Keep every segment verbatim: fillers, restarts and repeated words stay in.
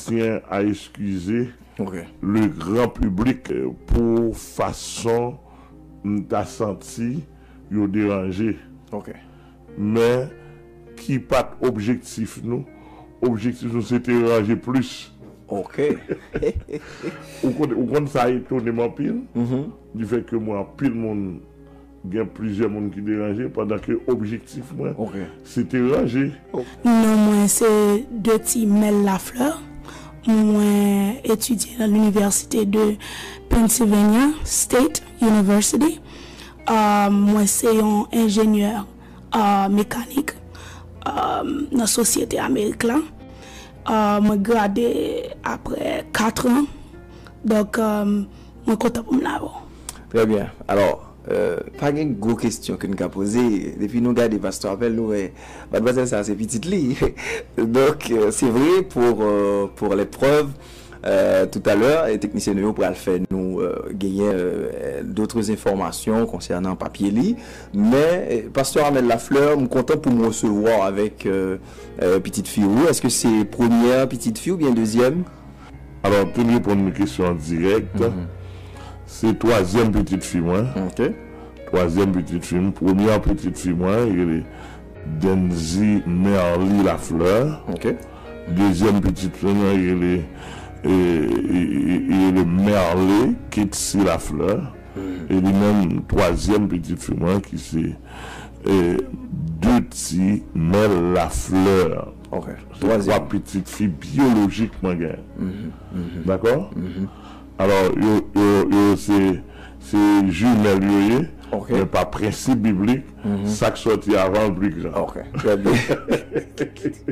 tyen a eskize le gran piblik pou fason m ta santi yo deranje. Men ki pa t objektif nou. Objektif nou se te ranje plis. Ou konn, ou konn sa etone m anpil, di fèt ke mwen anpil moun, gen plizyè moun ki deranje, pandan ke objektif mwen se te ranje. Non mwen se Deti Mel Lafleur. Mwen etidye nan Linivèsite de Pennsylvania State University. Ah, mwen se yon enjenyè, ah, mekanik, ah, nan sosyete Amerik la. Ah, mwen grade apre kat an. Donk, ah, mwen kontan pou m la avè w. Trè byen. Alò, euh, pa gen gwo kesyon ke n ka poze. Depi nou gade Pastè Amel, nou wè madmwazèl sa se pitit li. Donk, euh, se vre, pour, euh, pour les preuves, euh, tout à l'heure, e teknisyen nou yo pral fè nou, euh, genyen, euh, d'autres informations concernant papye li. Men, euh, Pastè Amel Lafleur, m kontan pou m resevwa w avèk, euh, euh, pitit fi ou. Èske se premyè pitit fi oubyen dezyèm? Alò, pou n reponn kesyon an dirèk, se twazyèm pitit fi mwen. Twazyèm pitit fi m. Premyè pitit fi mwen, rele Denzy Merly Lafleur. Dezyèm pitit fi mwen, rele, e, e, e, rele Merly Ketsi Lafleur. E li menm, twazyèm pitit fi mwen, ki se, e, Deti Mel Lafleur. Se twa pitit fi byolojik mwen gen. Dakò? Alò, yo, yo, yo se, se jimèl yo ye, men pa prensip biblik, sa k sòti avan l pi gran. Trè byen. Trè byen.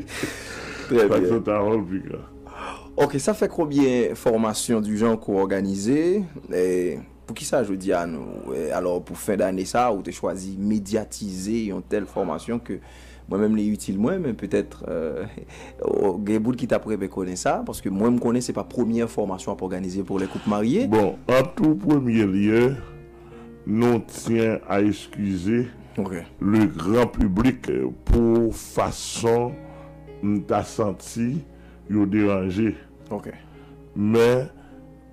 Sa k sòti avan l pi gran. Ok, sa fè konbyen fòmasyon du genre ke w òganize? E, Poukisa jodi a nou, e, alò, pou fen dane sa, ou te chwazi medyatize yon tèl fòmasyon ke mwen menm li itil mwen, men petèt, e, gen moun ki t ap renmen konnen sa, paske mwen m konnen se pa premyè fòmasyon ap òganize pou lè koup marye. Bon, an tou premye lye, nou tyen a eskize le gran piblik pou fason m ta santi yo deranje. Men,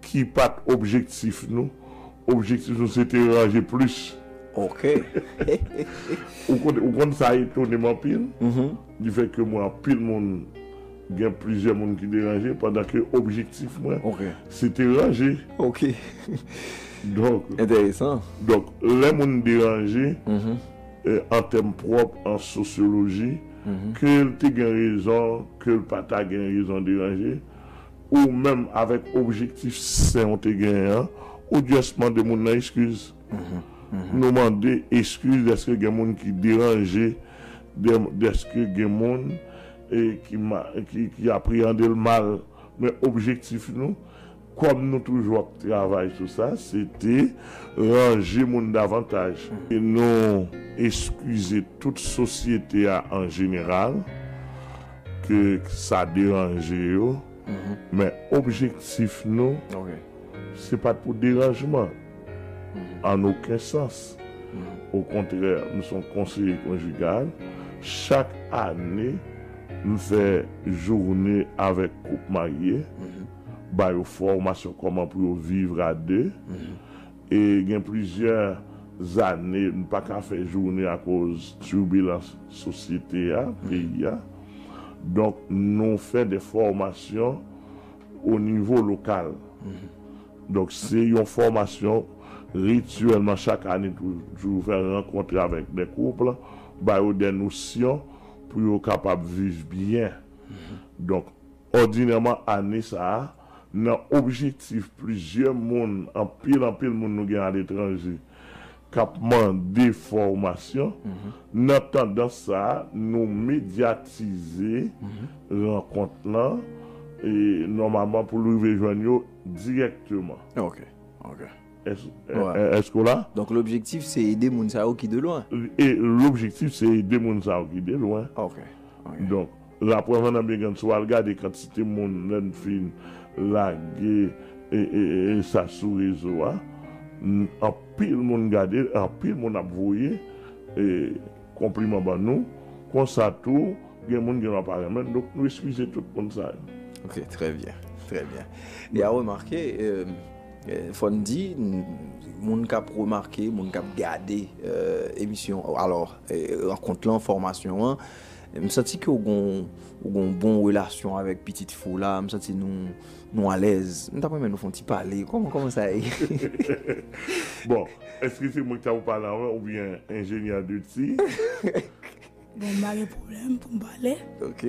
ki pa t objektif nou. Objektif nou se te ranje plis. Ou konn, ou konn sa etone m anpil. Di fèt ke mwen anpil moun, gen plizyè moun ki deranje, pandan ke objektif mwen se te ranje. Donk, donk, lè moun deranje, e, an tèm pwòp, an sosyoloji, ke l te gen rezon, ke l pa ta gen rezon deranje, ou menm avèk objektif sen w te genyen an, ou just mande moun nan eskiz. Nou mande eskiz dèske gen moun ki deranje, dè-, dèske gen moun, e, ki ma-, ki, ki apreyande l mal. Men objektif nou, kòm nou toujou ap travay sou sa, se te ranje moun davantaj. E nou eskize tout sosyete a an jeneral ke sa deranje yo, men objektif nou, se pa t pou deranjman, an okenn sans. Okontrè, m se yon konseye konjigal. Chak ane, m fè jounen avèk koup marye, ba yo fòmasyon kòman pou yo viv a de. E gen plizyè zane, m pa ka fè jounen akoz tibilans sosyete a, peyi a. Donk, nou fè de fòmasyon o nivo lokal. Donk, se yon fòmasyon rityèlman chak ane, toujou fè rankontre avèk de koup, ba yo de nosyon pou yo kapab viv byen. Donk, òdinèman, ane sa a, nan objektif plizyè moun, anpil, anpil moun nou gen aletranje, k ap mande fòmasyon. Nan tandans sa a, nou medyatize rankont lan, e nòmalman pou l rive jwenn yo dirèkteman. Ok, ok. Èske, è-, è-, èske w la? Donk, lobjektif, se ede moun sa yo ki de lwen. E lobjektif, se ede moun sa yo ki de lwen. Ok, ok. Donk, laprèv an nan byen grann, si w al gade kantite moun, lè n fin lage, e, e, e, e sa sou rezo a, n-, anpil moun gade, anpil moun ap voye, e, konpliman ban nou. Konsa tou, gen moun gen dwa pa renmen n, donk nou eskize tout moun sa yo. Ok, trè byen, trè byen. E a remake, euh, euh, fò n di, n- moun k ap remake, moun k ap gade euh, emisyon, alò, euh, rankont lan, fòmasyon an, m santi ke w gon, w gon bon relasyon avèk pitit fi w la, m santi nou, nou alèz. M t ap renmen nou fè yon ti pale. Kòman, kòman sa ye? Bon, èske se mwen ki ta pou pale anvan oubyen enjenyè de ti? Bon, m pa gen pwoblèm pou m pale. Ok.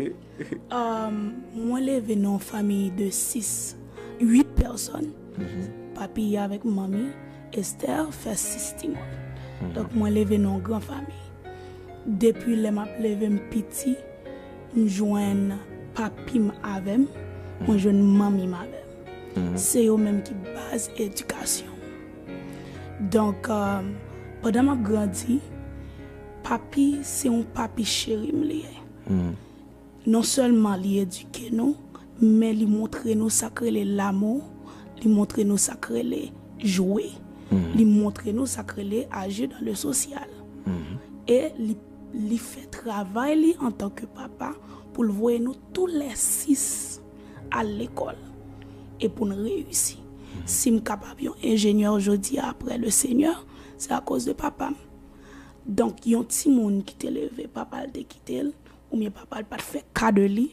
Um, mwen leve nan yon fanmi de sis, uit pèsòn. Papi avèk manmi, Esther, fè sis timoun. Donk, mwen leve nan yon gran fanmi. Depi lè m ap leve m piti, m jwenn papi m avè m, mwen jwenn manmi m avè m. Se yo menm ki baz edikasyon. Donk, um, pandan m ap grandi, papi se yon papi cheri m li ye. Non sèlman li edike nou, men li montre nou sa k rele lamou, li montre nou sa k rele jwe, li montre nou sa k rele aji dan le sosyal. E li, li fè travay li antanke papa pou l voye nou toulèsis al lekòl e pou n reyisi. Si m kapab yon enjenyè jodi a apre le Senyè, se akoz de papa m. Donk, yon timoun ki te leve, papa l te kite l, oubyen papa l pa t fè ka de li,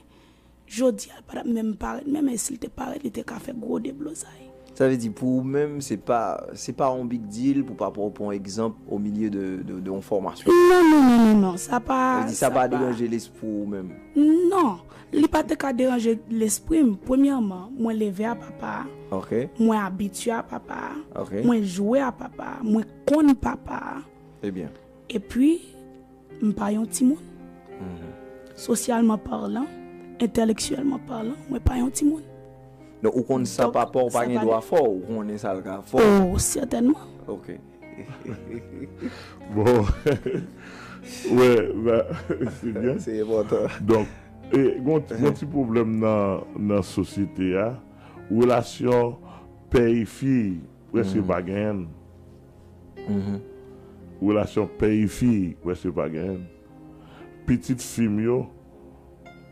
jodi a l pa t ap menm parèt, menm e si l te parèt, li te ka fè gwo deblozay. Sa vle di pou ou menm, se pa, se pa yon big deal pou papa w pran egzanp o milye de, de, de yon fòmasyon. Non, non, non, non, non, sa pa. Sa vle di sa pa deranje lespri w menm. Non, li pa te ka deranje lespri m. Premyèman, mwen leve a papa a, Ok, mwen abitye a papa a, Ok. Mwen jwe a papa a, mwen konn papa a. Ebyen. Epi, m pa yon timoun. Sosyalman palan, entèlektyèlman palan, mwen pa yon timoun. Donk, ou konn sa Donk, papa w pa sa gen pa dwa de- fè w, ou konnen sa l ka fè w. Oh, sètènman. Ok. Bon. Wè, ba, se byen. Se enpòtan. Donk, e, gon, gon ti pwoblèm nan, nan sosyete a. Relasyon pè e fi, prèske pa genyen. Relasyon pè e fi, prèske pa genyen. Pitit fi m yo,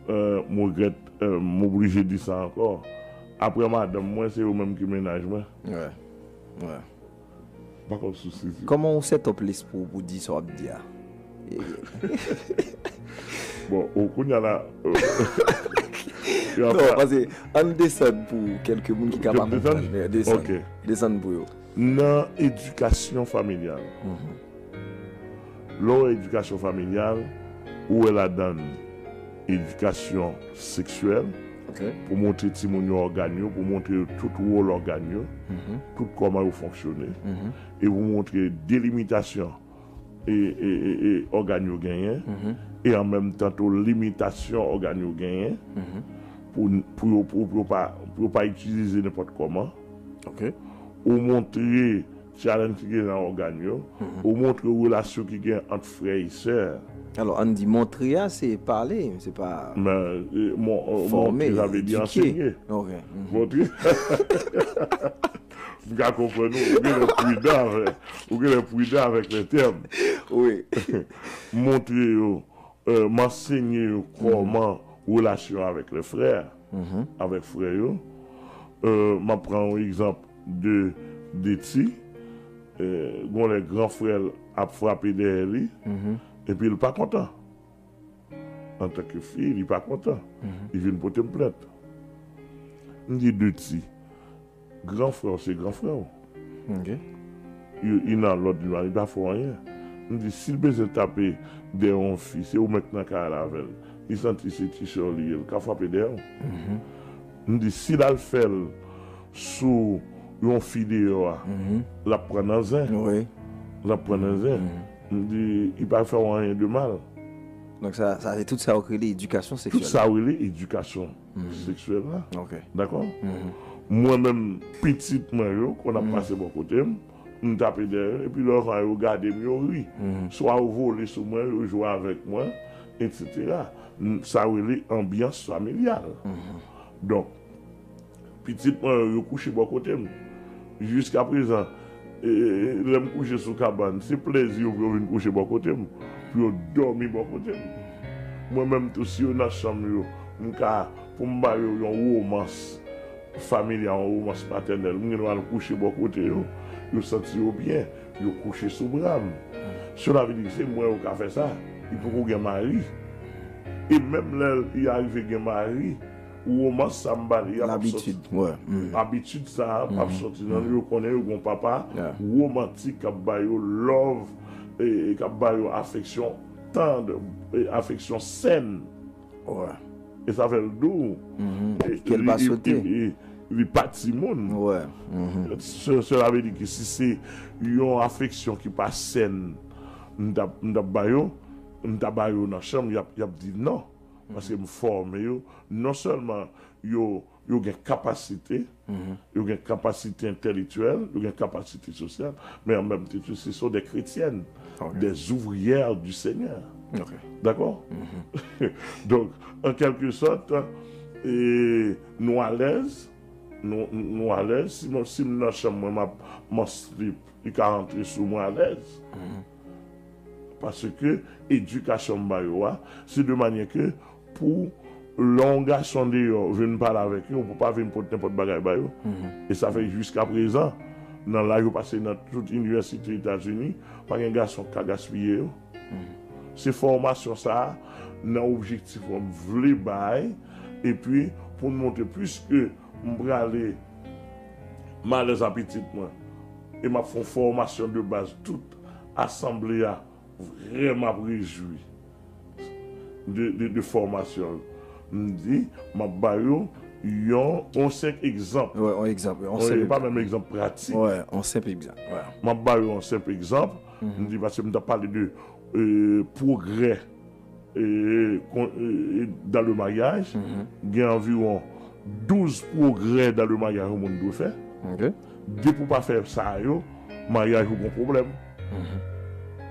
euh, m regrèt, euh, m oblije di sa ankò. Apre madanm mwen, se yo menm ki mennaj mwen. Wè. Wè. M pa konn si w sezi. Kòman ou set up lespri w pou di sa w ap di a? Bon, ou kounye a la. Non, paske ann desann pou kèlke moun ki ka pa konprann. Desann. Ok. Desann pou yo. Nan edikasyon familyal. Lè w wè edikasyon familyal, ou wè ladan l edikasyon seksyèl, Ok. Pou montre timoun yo ògàn yo, pou montre yo tout wòl ògàn yo, tout kòman yo fonksyone, e pou montre delimitasyon e, e, e, e ògàn yo genyen, e an menm tan tou limitasyon ògàn yo genyen, pou, pou, yo, pou, pou, yo pa, pou yo pa itilize nenpòt kòman. Ok. Ou montre challenge ki gen nan ògàn yo, ou montre relasyon ki gen ant frè e sè. Alò, ann di montre a, se pale, se pa Men, e, mon, e, Fòme, montre, sa vle di edike. Ansenye. Ok. Montre. M ka konprann ou, ou genlè pridan avèk, ou genlè pridan avèk le tèm. Wi. Montre yo, e, m ansenye yo kòman relasyon avèk le frè, avèk frè yo. E, m ap pran yon egzanp de, de ti, e, gon lè gran frè l ap frape dèyè li, epi l pa kontan. Antanke fi, li pa kontan. Li vin pote m plent. M di de ti, gran frè w se gran frè w. Ok. Li, li nan lòd li, li pa fè w anyen. M di, si l bezwen tape dèyè yon fi, se ou menm k nan kay la avè l. Li santi se ti sè w li ye, l ka frape dèyè w. M di, si l al fè l sou yon fi deyò a, l ap pran nan zen. Wi. L ap pran nan zen. M di, li pa fè w anyen de mal. Donk, sa, sa se tout sa yo rele edikasyon Tout seksyèl. Sa rele edikasyon seksyèl la. Ok. Dakò? Mwen menm, pitit mwen yo, konn ap pase bò kote m, m tape dèyè yo, epi lè yo gade m, yo ri. Swa yo vole sou mwen, yo jwe avèk mwen, etsetera. N- Sa rele anbyans familyal. Donk, pitit mwen yo, yo kouche bò kote m. Jiskaprezan, e, e, lè m kouche sou kabann, se plezi yo pou yo vin kouche bò kote m, pou yo dòmi bò kote m. Mwen menm tou, si yo nan chanm yo, m ka pou m ba yo yon womans familyal, yon womans patènèl. M gen dwa al kouche bò kote yo, yo santi yo byen, yo kouche sou bra m. Cela veut dire se mwen yo ka fè sa. Li poko gen mari. E menm lè li arive gen mari, womans sa m ba li a p ap soti. Labitid, wè. Abitid sa a p ap soti nan yo. Konnen yo gon papa womantik k ap ba yo love, e, e k ap ba yo afeksyon tand, e, afeksyon sèn. E sa fè l dou. E, ke l pa li, li, sote. Li, li, li pa timoun. Se, cela veut dire que si se yon afeksyon ki pa sèn, m t ap, m t ap ba yo, m t ap ba yo nan chanm, y ap, y ap di non. Paske m fòme yo. Non sèlman yo, yo gen kapasite, yo gen kapasite entèlektyèl, yo gen kapasite sosyal, men an menm tan tou, ce sont des chrétiennes, des ouvrières du Seigneur. Dakò? Donk, an kèlke sòt, e, nou alèz, nou, nou alèz. Si mwen, si m nan chanm mwen, m ap, m an slip, li ka rantre sou mwen alèz. Paske edikasyon m ba yo a, se de manyè ke pou lè yon gason deyò vin pale avèk yo, ou pa vin pot nenpòt bagay ba yo. E sa fè jiska prezan, nan laj yo pase nan tout inivèsite Etazini, pa gen gason k ka gaspiye yo. Se fòmasyon sa a, nan objektif mwen, m vle bay, epi pou n montre, piske m prale, m alèz a pitit mwen, e m ap fè yon fòmasyon de baz, tout asanble a vrèman ap rejwi de, de, de fòmasyon. M di, m ap ba yo yon, yon senp egzanp. Wè, yon egzanp, yon senp, e pa menm egzanp pratik. Wè, yon senp egzanp, wè. M ap ba yo yon senp egzanp. M di, paske m t ap pale de, e, pwogrè, e, kon, e, e, dans le mariage, gen anviwon douz pwogrè dans le mariage yon moun dwe fè. Depi w pa fè sa yo, maryaj ou gon pwoblèm.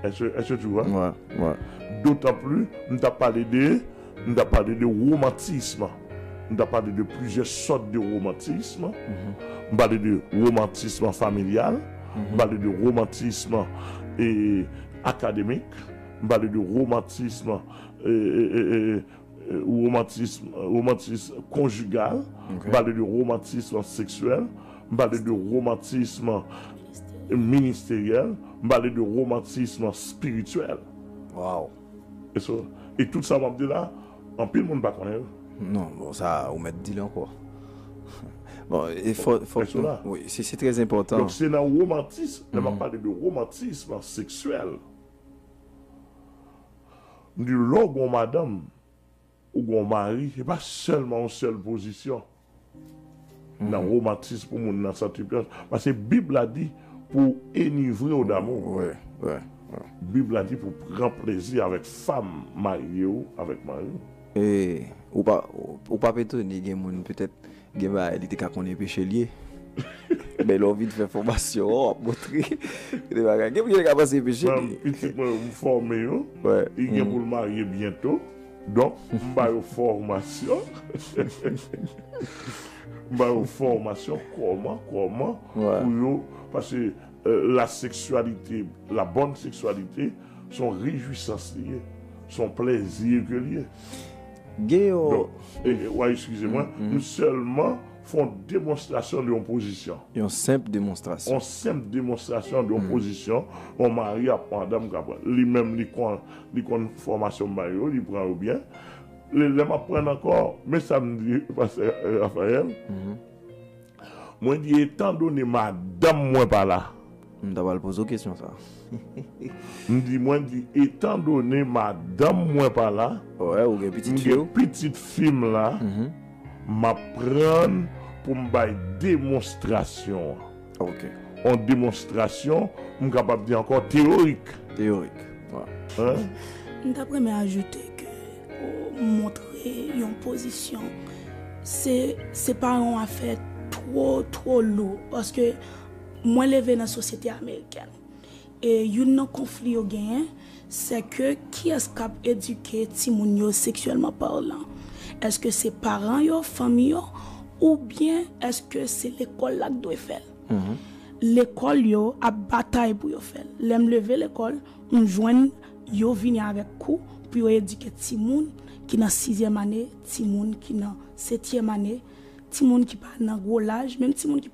Èske, èske tu vois? Dotan plis, m t ap pale de, m t ap pale de womantism. M t ap pale de plizyè sòt de womantism. M pale de womantism familyal. M pale de womantism, e, akademik. M pale de womantism, e, e, e, e, e, womantism, womantism konjigal. M pale de womantism seksyèl. M pale de womantism ministeryèl. M pale de womantism espirityèl. E so, e tout sa m ap di la, anpil moun pa konnen yo. Non, bon, sa, ou mèt di l ankò. Bon, e fò, fò, wi, se, se trè enpòtan. Donk, se nan womantism, lè m ap pale de womantism seksyèl, m di lè w gon madanm, ou gon mari, se pa sèlman yon sèl pozisyon. Nan womantism pou moun nan santi plas. Paske Bib la di pou enivre w damou. Bib la di pou pran plezi avèk fanm marye w, avèk mari w. E ou pa, ou, ou p ap etone gen moun petèt gen bagay li te ka konnen peche l ye. Men lè w vin fè fòmasyon an, w ap montre gen bagay. Gen moun ki te ka panse peche l ye. Pitit mwen, m fòme yo. Li gen pou l marye byento. Donk, m ba yo fòmasyon. M ba yo fòmasyon kòman, kòman pou yo, paske, euh, la sexualité, la bonne sexualité, se yon rejwisans li ye, se yon plèzi ke li ye. Gen yon... Donk, e, e, w a eskize mwen, m sèlman fè yon demonstrasyon de yon pozisyon. Yon senp demonstrasyon. Yon senp demonstrasyon de yon pozisyon, yon mari ak madanm ka pran. Li menm, li konn, li konn fòmasyon m ba yo, li pran yo byen. Lè, lè m ap pran ankò, men sa m di, Pastè Raphaël, mwen di, etandone madanm mwen pa la. M ta pral poze w kesyon sa. M di, mwen di, etandone madanm mwen pa la, ou gen pitit fi w, pitit fi m la, m ap pran pou m bay demonstrasyon an. Ok. Yon demonstrasyon, m kapab di ankò teyorik. Teyorik. M t ap renmen ajoute ke, o, montre yon pozisyon, se, se pa yon afè twò, twò lou, paske mwen leve nan sosyete amerikèn. E youn nan konfli yo genyen, se ke kiyès k ap edike timoun yo seksyèlman palan? Èske se paran yo, fanmi yo, oubyen èske se lekòl la k dwe fè l? Lekòl yo ap batay pou yo fè l. Lè m leve lekòl, m jwenn yo vini avèk kou pou yo edike timoun ki nan sizyèm ane, timoun ki nan setyèm ane, timoun ki pa nan gwo laj, menm timoun ki